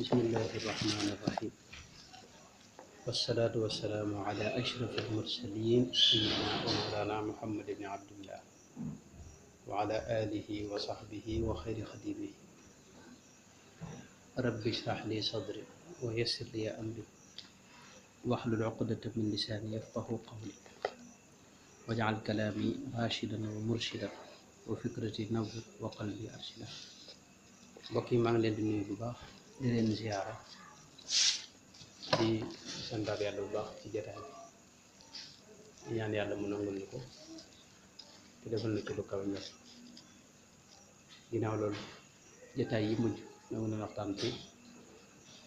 بسم الله الرحمن الرحيم والصلاة والسلام على أشرف المرسلين سيدنا ومولانا محمد بن عبد الله وعلى آله وصحبه وخير خديمه رب اشرح لي صدري ويسر لي أمري واحلل عقدة من لساني يفقه قولي واجعل كلامي راشدا ومرشدا وفكرتي نور وقلبي أرشدا. mbokk yi maa ngi leen di nuyu bu baax di leen ziyaara di santaat yàlla bu baax ci jotaay bi di ñaan yàlla mu nangul ñu ko te defal na ci lu kawe ñor. ginnaaw loolu jotaay yi mujj nangu na waxtaan ci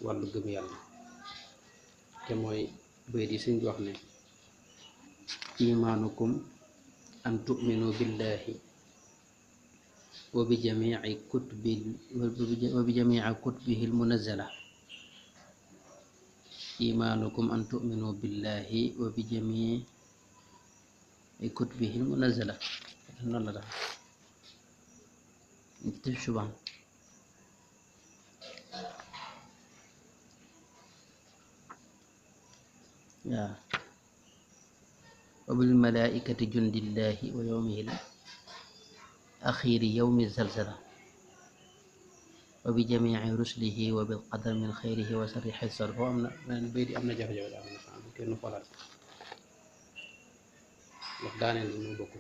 wàllu gëm yàlla te mooy bay di suñ wax ne imaanukum an tu'minu billahi وبجميع كتبه المنزلة. إيمانكم أن تؤمنوا بالله وبجميع كتبه المنزلة. شبان وبالملائكة جند الله ويومه الأخير يوم الزلزلة وبجميع رسله وبالقدر من خيره وشره حسر. من بيدي أمنا جف جف كي نفرد wax daaneel li ñu bokk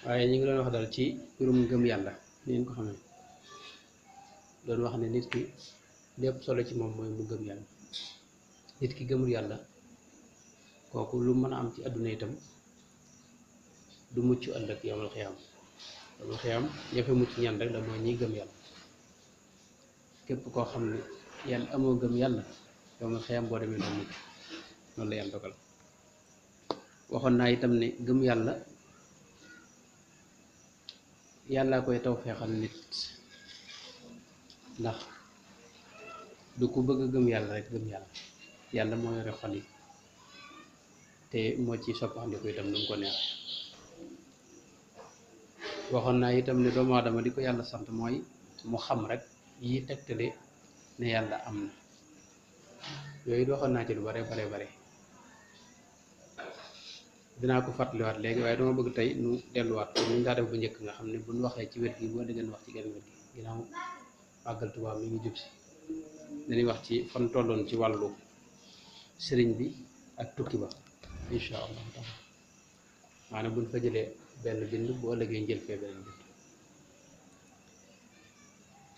waaye ñu ngi doon wax dal ci mbirum gëm yàlla ni ngeen ko xamee doon wax ne nit ki lépp solo ci moom mooy mu gëm yàlla. nit ki gëmul yàlla kooku lu mën a am ci àdduna itam du mucc ëllëg yowmal xiyaam. yowmal xiyaam ñafe mucc ñan rek la mooy ñi gëm yàlla. képp koo xam ne yàlla amoo gëm yàlla yowmal xiyaam boo demee doo mucc. noonu la yàlla dogal. waxoon naa itam ne gëm yàlla yàllaa koy taw feexal nit ndax du ku bëgg gëm yàlla rek gëm yàlla. yàlla moo yore xol yi te moo ci soppandiku itam nu mu ko neex. waxoon naa itam ne doomu aadama di ko yàlla sant mooy mu xam rek yi tegtale ne yàlla am na. yooyu waxoon naa ci lu bare dinaa ko fàttaliwaat léegi waaye dama bëgg tey nu delluwaat ñu ngi daa def bu njëkk nga xam ne buñ waxee ci wet gi boo déggeen wax ci genn wet gi ginnaaw màggal Tuubaa mi ngi jub si dañuy wax ci fan tolloon ci wàllu sëriñ bi ak tukki ba insha allah taala. maanaam buñ fa jëlee benn bind bu ëllëgee njël fee benn bind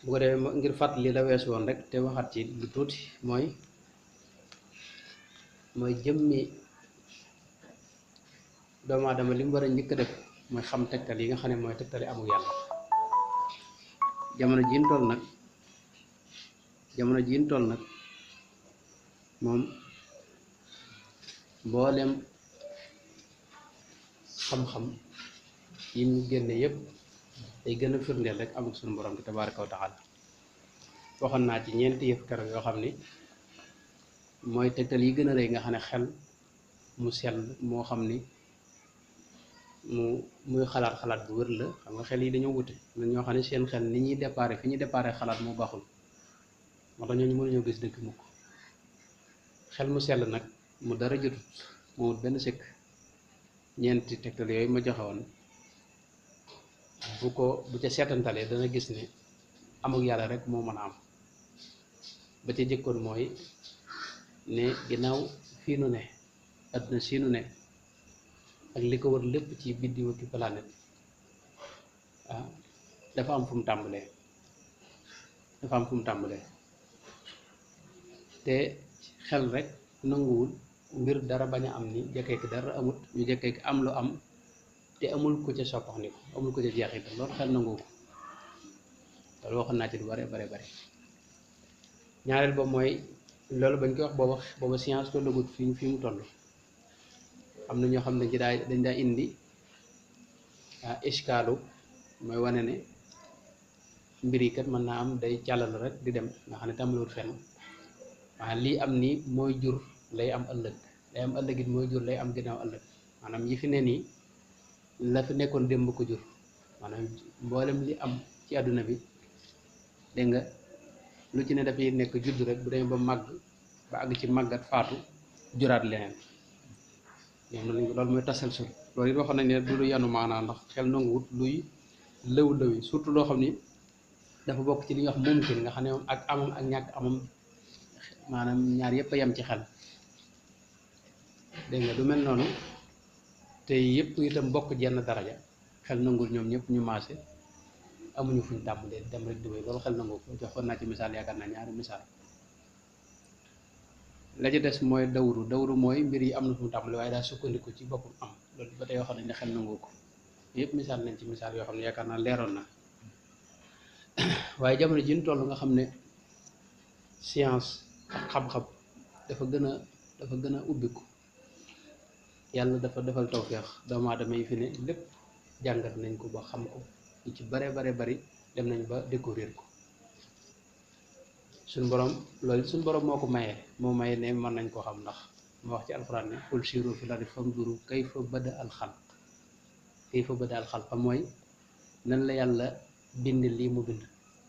bu ko defee ngir fàttali la weesu woon rek te waxaat ci lu tuuti mooy jëmmi doomu aadama li mu war a njëkk a def mooy xam tegtal yi nga xam ne mooy tegtali amul yàlla. jamono jiin toll nag moom mboolem xam-xam yi ñu génne yépp day gën a firndeel rek amul suñu borom bi tabaaraka wa taala. waxoon naa ci ñeenti yëf keroog yoo xam ni mooy tegtal yi gën a rëy nga xam ne xel mu sell moo xam ni muy xalaat bu wër la. xam nga xel yi dañoo wute man ñoo xam ne seen xel ni ñuy déparé fi ñuy déparé xalaat moo baaxul moo tax ñooñu mënuñoo gis dëgg mukk. xel mu sell nag mu dara jotut moomut benn sikk ñeenti tegtal yooyu ma joxe woon bu ca seetantalee dana gis ne amul yàlla rek moo mën a am. ba ca jëkkoon mooy ne ginnaaw fii nu ne àdduna sii nu ne ak li ko wër lépp ci biddiw ak planète dafa am fu mu tàmbalee te xel rek nanguwul mbir dara bañ a am ni jekkeeki dara amut ñu jekkeeki am lu am te amul ku ca soppaxndiku amul ku ca jeexital loolu xel nanguwu ko. loolu waxoon naa ci lu bare ñaareel ba mooy loolu bañ koy wax booba science tollagut fi mu toll. am na ñoo xam ne ci dañ daa indi iskaalu mooy wane ne mbir yi kat mën naa am day càllal rek di dem nga xam ne tàmbaliwut fenn. waaye lii am nii mooy jur lay am ëllëg lay am ëllëg it mooy jur lay am ginnaaw ëllëg. maanaam yi fi ne nii la fi nekkoon démb ko jur maanaam mboolem li am ci àdduna bi dégg nga lu ci ne dafay nekk judd rek bu demee ba màgg ba àgg ci màggat faatu juraat leneen ñoom loolu mooy tasalsul loolu it waxoon nañ ne du lu yanu maanaa ndax xel nanguwut luy lëw yi surtout loo xam ni dafa bokk ci li ñuy wax mumkin nga xam ne moom ak amam ak ñàkk amam maanaam ñaar yëpp a yem ci xel dégg nga du mel noonu te yëpp itam bokk jenn daraja xel nangul ñoom ñëpp ñu maase amuñu fuñ tàmbalee dem rek di wéy loolu xel nangu ko joxoon naa ci misaal yaakaar naa ñaari misaal la ci des mooy dawru mooy mbir yi am na fu mu tàmbalee waaye daa sukkandiku ci boppam am loolu ba tey waxoon nañ ne xel nangu ko yëpp misaal nañ ci misaal yoo xam ne yaakaar naa leeroon na waaye jamono ji ñu toll nga xam ne science ak xam-xam dafa gën a ubbiku yàlla dafa defal tawfeex doomu aadama yi fi ne lépp jàngat nañ ko ba xam ko ñu ci bare bari dem nañ ba découvrir ko suñ borom loolu suñ borom moo ko mayee moo mayee ne mën nañ koo xam ndax moo wax ci alxuraan ne qul siiru fil ardi fanzuru kayfa bada al xalq mooy nan la yàlla bind lii mu bind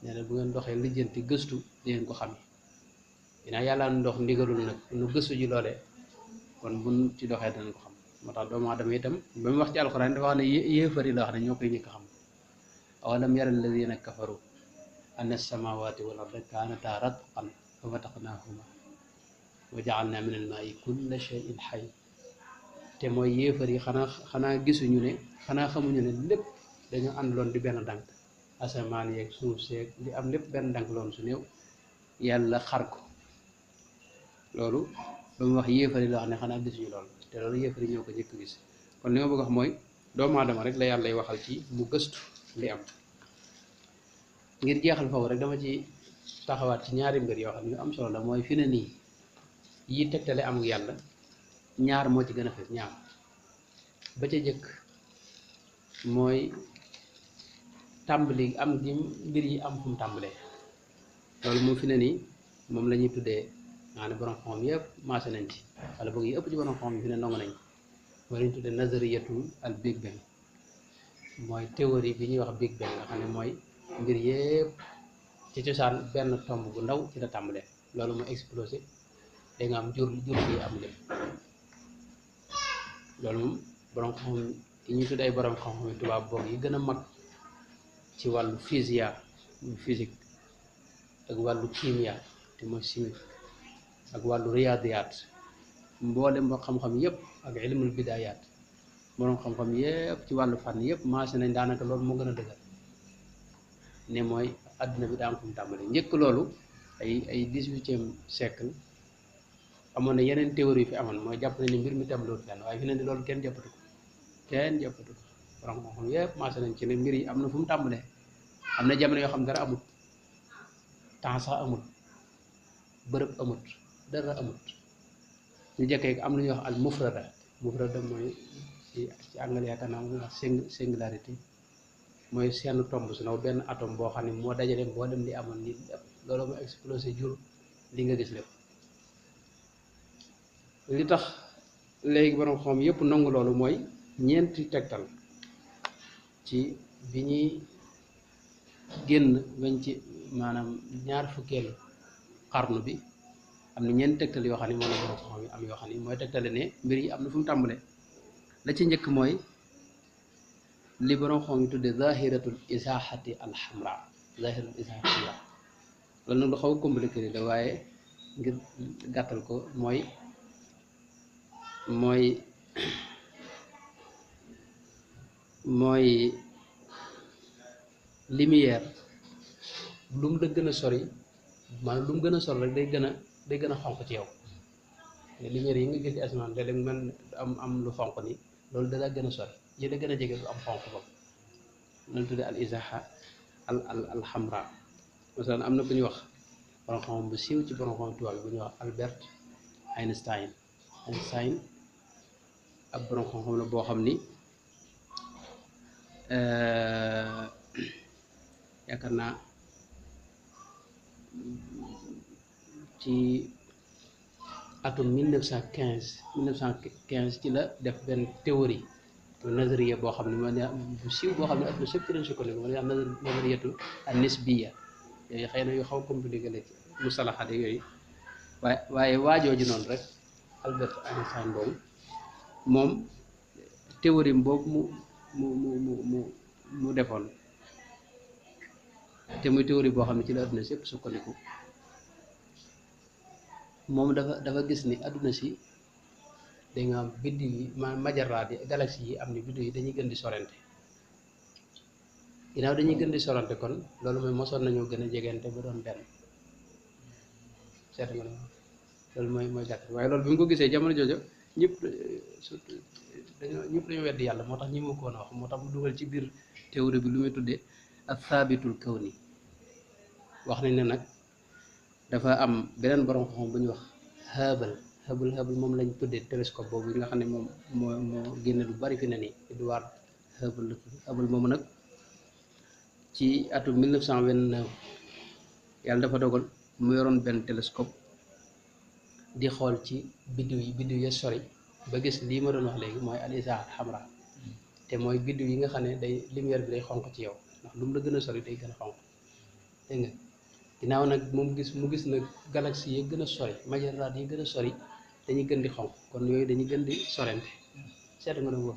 nee na bu ngeen doxee lijjanti gëstu di ngeen ko xam dinaa yàlla ndox ndigalul nag nu gëstu ji loole kon buñ ci doxee danañ ko xam moo tax doomu aadama itam ba mu wax ci alxuraan dafa wax ne yéefar yi la wax ne ñoo koy ñëkk xam awalam yara alladina kafaru anna samawati wal arda kaanata ratqan fa fataqnahuma wa jaalna min almaai kulla shay'in xay te mooy yéefar yi xanaa gisuñu ne xanaa xamuñu ne lépp dañu àndaloon di benn dànk asamaan yeeg suuf seeg li am lépp benn dànk loon su néew yàlla xar ko loolu ba mu wax yéefar yi la wax ne xanaa gisuñu loolu te loolu yéefar yi ñoo ko njëkk gis kon li ma bëgg wax mooy doomu aadama rek la yàlla waxal ci mu gëstu li am ngir jeexal foofu rek dama ci taxawaat ci ñaari mbir yoo xam ne yu am solo la mooy fi ne nii yi tegtale amuk yàlla ñaar moo ci gën a fës ñaar ba ca jëkk mooy tàmbali am gi mbir yi am fu mu tàmbalee loolu moom fi ne nii moom la ñuy tuddee maa ne borom xam yëpp maase nañ ci wala boog yi ëpp ci borom xam yi fi ne ndongo nañ mooy la ñu tuddee nazariyatul al big bang mooy théorie bi ñuy wax big bang nga xam ne mooy mbir yëpp ci cosaan benn tomb bu ndaw ci la tàmbalee loolu mooy explosé da nga am jur yi am lépp loolu moom borom xam yi ñuy tuddee ay borom xam-xam yi tubaab boog yi gën a mag ci wàllu physique ak wàllu kimia te mooy chimique ak wàllu riyaadiyaat mboolem ba xam-xam yëpp ak ilmul bidaayaat borom xam-xam yëpp ci wàllu fànn yëpp maase nañ daanaka loolu moo gën a dëgër ne mooy àdduna bi daa am fu mu tàmbali njëkk loolu ay 18e siècle amoon na yeneen théorie fi amoon mooy jàpp nañ ne mbir mi tàmbaliwul fenn waaye fi ne ni loolu kenn jàppatu ko borom xam-xam yëpp maase nañ ci ne mbir yi am na fu mu tàmbalee am na jamono yoo xam dara amut temps sax amut bërëb amut dara amut ñu jëkkee am lu ñuy wax al mufrada mooy ci anglais yaakaar naa moom wax singularité mooy seen tomb su naw benn atome boo xam ne moo dajale boo dem li amoon ni lépp loolu moo explosé jur li nga gis lépp li tax léegi borom xam yëpp nangu loolu mooy ñeenti tegtal ci bi ñuy génn weñ ci maanaam ñaar fukkeelu xarnu bi am na ñeenti tegtal yoo xam ne moom la borom xam yi am yoo xam ne mooy tegtale ne mbir yi am na fu mu tàmbalee la ci njëkk mooy li borom xam yi tudde zahiratul isaahati alxamra loolu nag lu xaw a compliqué la waaye ngir gàttal ko mooy lumière lu mu la gën a sori maanaam lu mu gën a sori rek day gën a xonq ci yow lumière yi nga gis ci asamaan léeg-léeg man am lu xonq ni loolu dala gën a sori yi la gën a jege du am xonq boobu lañ tudde al isaha al xamra masalan am na ku ñuy wax borom xam bu siiw ci borom xam tubaab bi bu ñuy wax Albert Einstein ab borom xam-xam la boo xam ni yaakaar naa ci atum 1915 ci la def benn théorie nazariya boo xam ne bu siiw boo xam ne adduna sëpp ci lañ sukkandiku ma ne nazariyatu an nisbiya yooyu xëy na yu xaw compliqué la ci mustalaxaat yooyu waaye waajooju noonu rek Albert Einstein boobu moom théorie boobu mu defoon te muy théorie boo xam ne ci la adduna si yëpp sukkandiku moom dafa gis ni adduna si da nga am biddiw yi majaraat yi galaxie yi am ni biddiw yi dañuy gën di sorante ginnaaw dañuy gën di sorante kon loolu mooy mosoon nañoo gën a jegante ba doon benn seet nga loolu mooy gàtt waaye loolu bi mu ko gisee jamono joojo ñëpp surtout dañoo weddi yàlla moo tax ñi mu ko woon a wax moo tax mu dugal ci biir théorie bi lu muy tuddee ak saabitul kawni wax nañ ne nag dafa am beneen borom xam bu ñuy wax Hubble moom lañ tuddee télescope boobu nga xam ne moom moo génne lu bari fi ne nii Edward Hubble moomu nag ci atum 1929 yàlla dafa dogal mu yoroon benn télescope di xool ci biddiw ya sori ba gis lii ma doon wax léegi mooy al-isaa'a al-hamra te mooy biddiw yi nga xam ne day lumière bi day xonq ci yow ndax lu mu la gën a sori day gën a xonq dégg nga ginnaaw nag mu gis nag galaxie yi gën a sori majaraat yi gën a sori dañuy gën di xonq kon yooyu dañuy gën di sorente seet nga ne boobu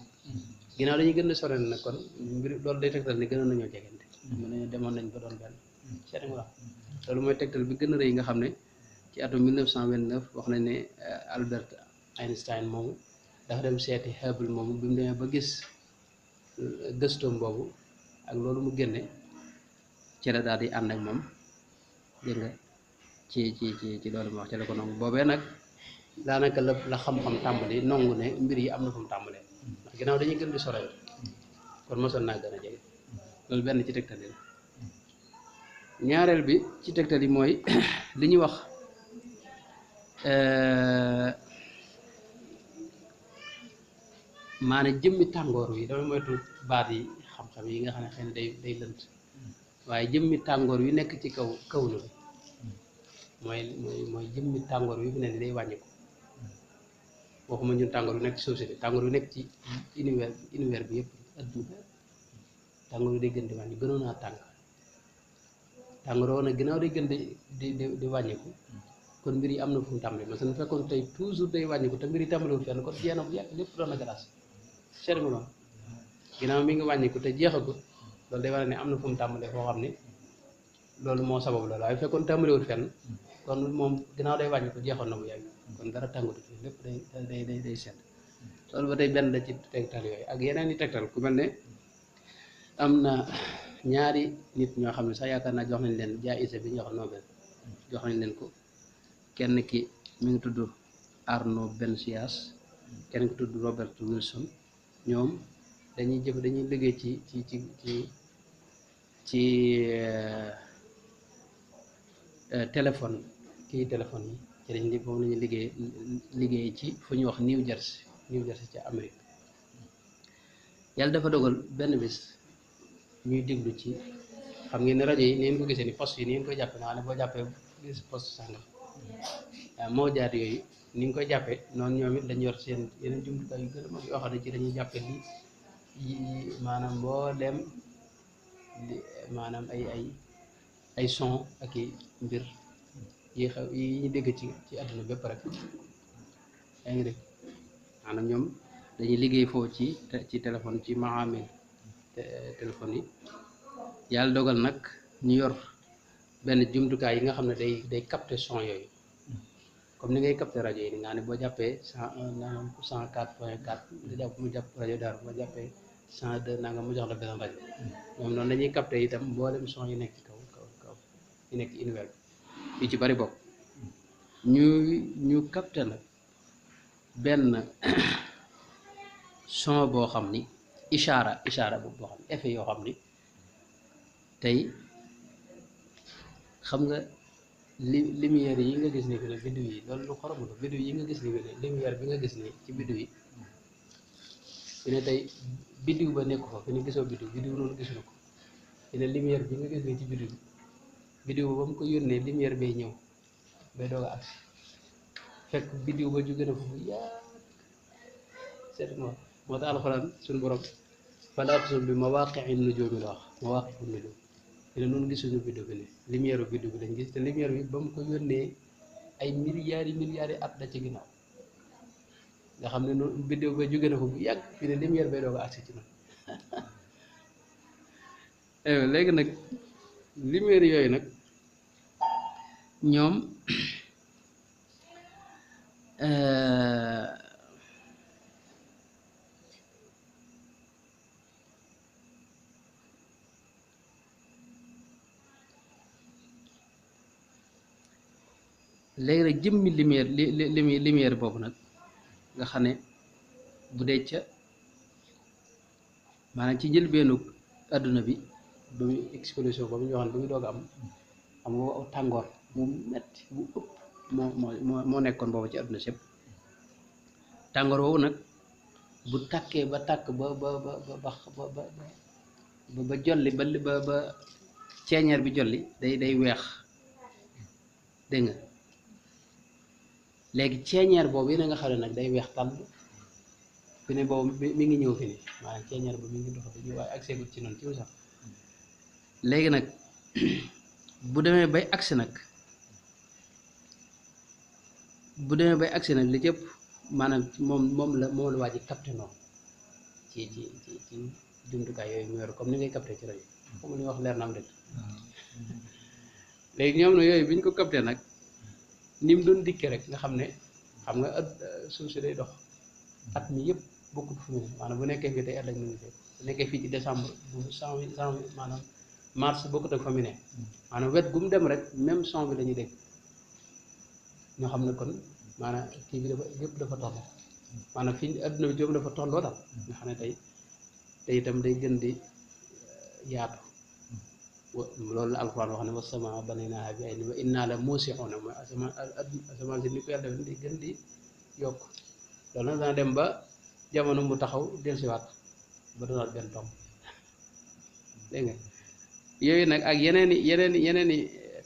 ginnaaw dañuy gën di sorente nag kon mbir loolu day tegtal ne gënoon nañoo jegante mu ne demoon nañ ba doon benn seet nga loolu mooy tegtal bi gën a rëy nga xam ne ci atum 1929 wax nañ ne Albert Einstein moomu dafa dem seeti Hubble moomu bi mu demee ba gis gëstoom boobu ak loolu mu génne ci la daal di ànd ak moom dégg nga ci loolu mu wax ci la ko nangu boobee nag daanaka la xam-xam tàmbali nangu ne mbir yi am na fu mu tàmbalee ndax ginnaaw dañuy gën di soreel kon mosoon naa gën a jege loolu benn ci tegtal yi la ñaareel bi ci tegtal yi mooy li ñuy wax maanaam jëmmi tàngoor wi damay moytu baat yi xam-xam yi nga xam ne xëy na day lënt waaye jëmmi tàngoor wi nekk ci kaw na mooy jëmmi tàngoor wi fi ne ni day wàññiku waxuma ñun tàngoor wi nekk ci société tàngoor wi nekk ci univers bi yëpp adduna tàngoor wi day gën di wàññi gënoon naa tàngoor woon nag ginnaaw day gën di wàññiku kon mbir yi am na fu mu tàmbalee parce que su fekkoon tey toujours day wàññiku te mbir yi tàmbalewul fenn kon jeex na bu yàgg lépp doon na glace seet nga noonu ginnaaw mi ngi wàññiku te jeexagul loolu day war ne am na fu mu tàmbalee foo xam ne loolu moo sabab loolu waaye fekkoon tàmbalewul fenn kon moom ginnaaw day wàññiku jeexoon na bu yàgg kon dara tàngatu fi lépp day sedd loolu ba tey benn la ci tegtal yooyu ak yeneen i tegtal ku mel ne am na ñaari nit ñoo xam ne sax yaakaar naa jox nañ leen jaayisa bi ñu wax Nobel jox nañ leen ko kenn ki mi ngi tudd Arnaud Bencias kenn ki tudd Robert Wilson ñoom dañuy liggéey ci téléphone kii téléphone yi ci moom lañuy liggéey ci fu ñuy wax New Jersey ci Amérique yàlla dafa dogal benn bis ñuy déglu ci xam ngeen ne rajo yi ni ngeen ko gisee ni poste yi ni ngeen koy jàppee naa ne boo jàppee gis poste sàngam moo jaar yooyu ni nga koy jàppee noonu ñoom it dañu yor seen yeneen jumtukaay yu gën a mag yoo xam ne ci dañuy jàppee li maanaam boo dem maanaam ay son ak i mbir yi xew yi ñu dégg ci àdduna bépp rek yaa ngi dégg maanaam ñoom dañuy liggéey foofu ci téléphone ci maamil téléphone yi yàlla dogal nag ñu yor benn jumtukaay yi nga xam ne day capter son yooyu comme ni ngay capter rajo yi nga ne boo jàppee 104.4 nga jàpp mu jàpp rajo Daaru boo jàppee 102 nanga mu jox la beneen rajo ñoom noonu dañuy capter itam mboolem son yi nekk ci kaw yi nekk univers bi yu ci bari bokk ñu capter nag benn son boo xam ni ishaara boobu boo xam ni effet yoo xam ni tey xam nga lumière yi nga gis ni fi ne biddiw yi loolu lu xoromu la biddiw yi nga gis ni fi ne lumière bi nga gis ni ci biddiw yi fi ne tey biddiw ba nekk fa fi ne gisoo biddiw loolu gis na ko fi ne lumière bi nga gis ni ci biddiw ba mu ko yónnee lumière bay ñëw bay doog a agsi fekk biddiw ba jóge na foofu seet moo tax alxuraan suñu borom fala aqsimu bi mawaaqi'i nujuum la wax mawaaqi'u nujuum dina noonu gisuñu biddiw bi ne lumière biddiw bi lañ gis te lumière bi ba mu ko yónnee ay milliards yi at da ci ginnaaw nga xam ne noonu biddiw ba jóge na ko bu yàgg fii ne lumière bay doo ko agsi ci noonu léegi nag lumière yooyu nag ñoom léegi nag jëmmi lumière boobu nag nga xam ne bu dee ca maanaam ci njëlbeenu adduna bi ba muy explosion ba mu ñu waxoon ba muy doog am xam nga aw tàngoor bu metti bu ëpp moo nekkoon boobu ci adduna sépp tàngoor woowu nag bu tàkkee ba tàkk ba jolli ba ceeñeer bi jolli day weex dégg nga léegi ceeñeer boobu yi na nga xam ne nag day weex tàll fi ne boobu mi ngi ñëw fi ni maanaam ceeñeer ba mi ngi dox di ñëw waaye accès gut ci noonu ci sax léegi nag bu demee bay agsi nag li jëpp maanaam moom la waa ji capté noonu ci jumtukaay yooyu mu yor comme ni ngay capté ci rajo comme li wax leer na am dëgg léegi ñoom na yooyu bi ñu ko capté nag ni mu doon dikkee rek nga xam ne xam nga suuf si day dox at mi yëpp bokkut fu mu ne maanaam bu nekkee fii tey ëllëg mu ngi fekk bu nekkee fii ci décembre bu janvier maanaam mars bokkut ak fa mu ne maanaam wet gu mu dem rek même son bi lañuy dégg ñoo xam ne kon maanaam kii bi dafa yëpp dafa tolloo maanaam fii adduna bi jóom dafa tolloo daal nga xam ne tey itam day gën di yaatu loolu la alxuraan wax ne wa samaa banaynaahaa bi aydin wa innaa la muusi'uun mooy asamaan si ni ko yàlla def di gën di yokk loolu nag dana dem ba jamono mu taxaw dellusiwaat ba doonaat benn tomb dégg nga yooyu nag ak yeneeni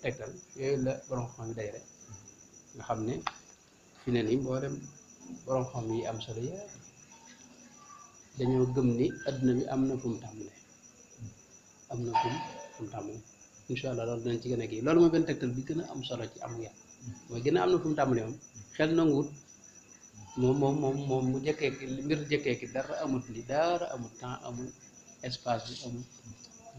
tegtal yooyu la borom xam yi day rek nga xam ne fi ne nii boo dem borom xam yi am solo ya dañoo gëm ni adduna bi am na fu mu tàmbalee am na fu mu tàmbalee incha allah loolu dinañ ci gën a kii loolu mooy benn tegtal bi gën a am solo ci amu yàlla mooy gën a am na fu mu tàmbalee moom xel nanguwut moom mu jëkkee ki mbir jëkkee ki dara amut li dara amut temps amul espace bi amul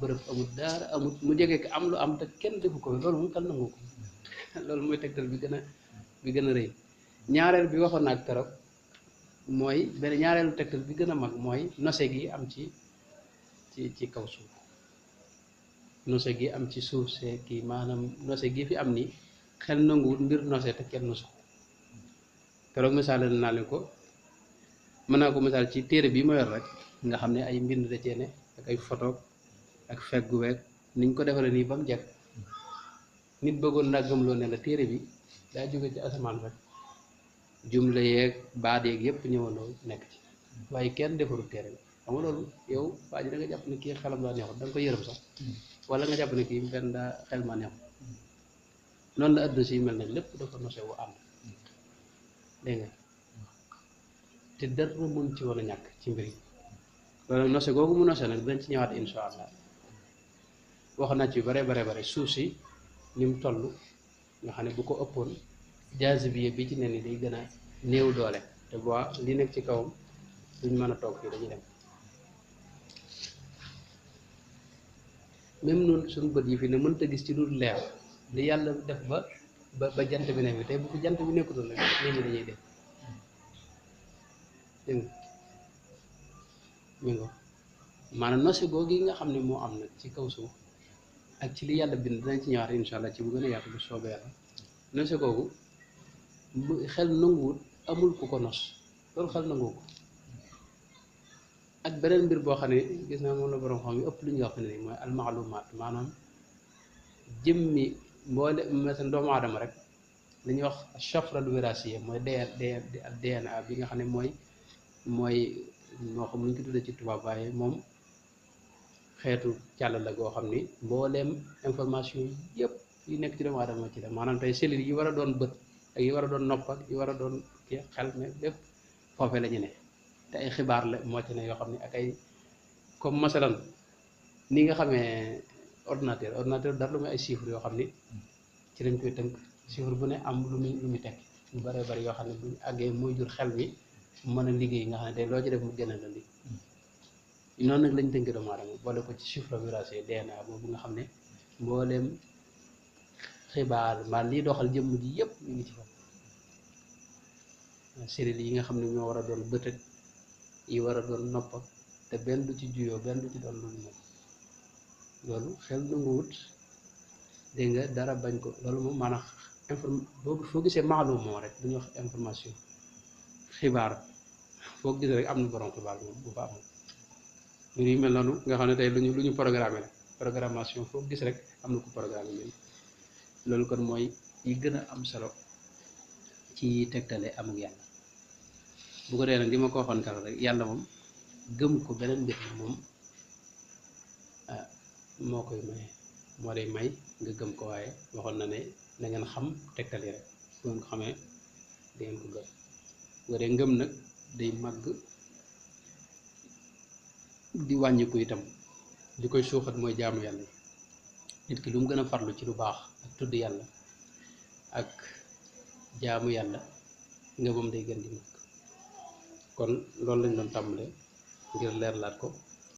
bërëb amul dara amut mu jëkkee ki am lu am te kenn defu ko loolu moom xel nangu ko loolu mooy tegtal bi gën a rëy ñaareel bi waxoon naag keroog mooy benn ñaareelu tegtal bi gën a mag mooy nose gi am ci kaw suuf nose gi am ci suuf see kii maanaam nose gi fi am ni xel nanguwut mbir nose te kenn nosu keroog misaal naa leen ko mën naa ko misaal ci téere bi ma yor rek nga xam ne ay mbind da cee ne ak ay photo ak feggu weeg niñ ko defaree nii ba mu jekk nit bëggoon naa gëmloo ne la téere bi daa jóge ci asamaan rek jumla yeeg baat yeeg yëpp ñëwandoo nekk ci waaye kenn defarul téere bi xam nga loolu yow waa ji da nga jàpp ne kii xelam daa neexut da nga ko yërëm sax wala nga jàpp ne kii benn daa xel ma neexut noonu la àdduna si mel nañ lépp dafa nose wu ànd dégg nga te dara mun ci woon a ñàkk ci mbir yi loolu nose googu mu nose nag dinañ ci ñëwaat insha allah wax na ci bare suuf si ni mu toll nga xam ne bu ko ëppoon jaasibiye bi ci ne ni day gën a néew doole te boo li nekk ci kawam duñ mën a toog fii dañuy dem même noonu suñu bët yi fi ne mënta gis ci lu leer li yàlla def ba jant bi ne fi tey bu fi jant bi nekkutoon rek nit ñi dañuy def dégg nga maanaam nose googu yi nga xam ne moo am nag ci kaw suuf ak ci li yàlla bind dinañ ci ñëwaat insha allah ci bu gën a yaatu bu soobee yàlla nose googu xel nanguwut amul ku ko nos loolu xel nangu ko ak beneen mbir boo xam ne gis naa moom la borom xam yu ëpp lu ñu wax ne nii mooy almaalumaat maanaam jëmmi mboole mesela doomu aadama rek li ñuy wax chafral wirasiya mooy DNA bi nga xam ne mooy moo xam lu ñu ko tuddee ci tubaab waaye moom xeetu càll la goo xam ni mbooleem information yëpp yi nekk ci doomu aadama ci la maanaam tey cellules yi war a doon bët ak yi war a doon nopp ak yi war a doon kii xel mais lépp foofee la ñu ne te ay xibaar la moo ci ne yoo xam ne ak ay comme masalan ni nga xamee ordinateur dara lu muy ay chiffres yoo xam ni ci lañ koy tënk chiffre bu ne am lu muy tekki lu bëree bëri yoo xam ne buñ àggee muy jur xel mi mu mën a liggéey nga xam ne tey loo ci def mu gën a la liggéey noonu nag lañ tënk doomu aadama boole ko ci chiffre virage DNA boobu nga xam ne mbooleem xibaar mbaa lii doxal jëmm ji yëpp ñu ngi ci foofu cellules yi nga xam ne ñoo war a doon bët ak yi war a doon nopp te benn du ci juyoo benn du ci doon lu moom loolu xel nanguwut dégg nga dara bañ ko loolu moom maanaam foo gisee maalum moo rek du ñu wax information xibaar foo gisee rek am na borom xibaar moom bu fa amul mbir yu mel noonu nga xam ne tey lu ñu programmé la programmation foo gis rek am na ko programme yi loolu kon mooy yi gën a am solo ci tegtale amul yàlla bu ko dee nag di ma ko waxoon kala rek yàlla moom gëm ko beneen mbir moom moo koy maye moo lay may nga gëm ko waaye waxoon na ne na ngeen xam tegtal yi rek bu ngeen ko xamee da ngeen ko gëm bu ko dee ngëm nag day màgg di wàññiku itam di koy suuxat mooy jaamu yàlla yi nit ki lu mu gën a farlu ci lu baax ak tudd yàlla ak jaamu yàlla ngëmam day gën di màgg kon loolu lañ doon tàmbale ngir leerlaat ko